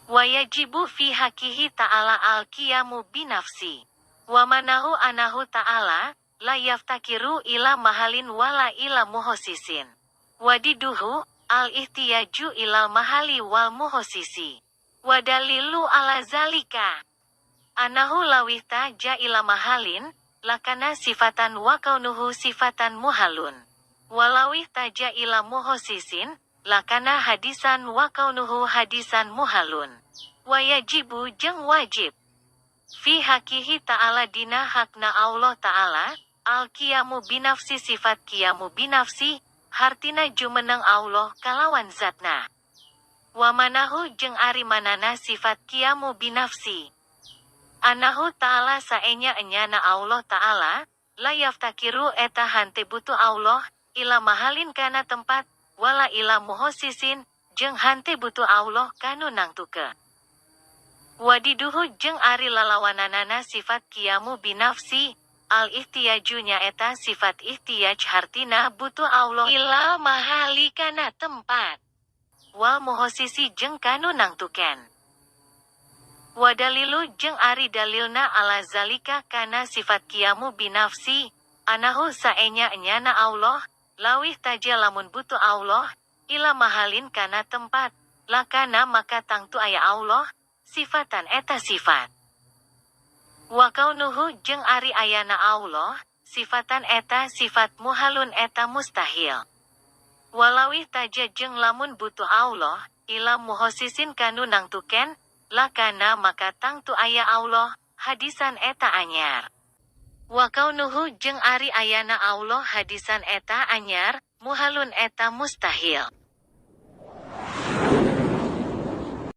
Wayajibu fi haqihi ta'ala al-qiyamu binafsi. Wa manahu anahu ta'ala, la yaftakiru ila mahalin wala ila muhosisin. Wadiduhu, al-ihtiyaju ilal mahali wal muhosisi. Wadalilu ala zalika. Anahu lawihta ja ila mahalin, lakana sifatan wa kaunuhu sifatan muhalun. Walawih taja ila muhosisin, lakana hadisan wa kaunuhu hadisan muhalun. Wayajibu jeung wajib. Fi haqihi ta'ala dina hakna Allah ta'ala, al-qiyamu binafsi sifat qiyamu binafsi, hartina jumeneng Allah kalawan zatna. Wamanahu jeung ari manana sifat qiyamu binafsi. Anahu ta'ala saenya enyana Allah ta'ala, la yaftakiru eta hante butuh Allah, ila mahalin kana tempat, wala ila muhosisin, jeung hante butuh Allah kanu nangtukeun. Wadiduhu jeung ari lalawananana sifat qiyamu binafsi, al-ihtiyaju nyaeta sifat ihtiyaj hartina butuh Allah ilal mahali kana tempat. Wal muhosisi jeung kanu nangtukeun. Wadalilu jeung ari dalilna ala zalika kana sifat qiyamu binafsi, anahu saenya enyana Allah, lawih taja lamun butuh Allah, ila mahalin kana tempat, lakana maka tangtu aya Allah, sifatan eta sifat. Wa kaunuhu jeung ari ayana Allah, sifatan eta sifat muhalun eta mustahil. Walawih taja jeung lamun butuh Allah, ila muhosisin kanu nangtukeun, lakana maka tangtu aya Allah, hadisan eta anyar. Wa kaunuhu jeung ari ayana Allah hadisan eta anyar, muhalun eta mustahil.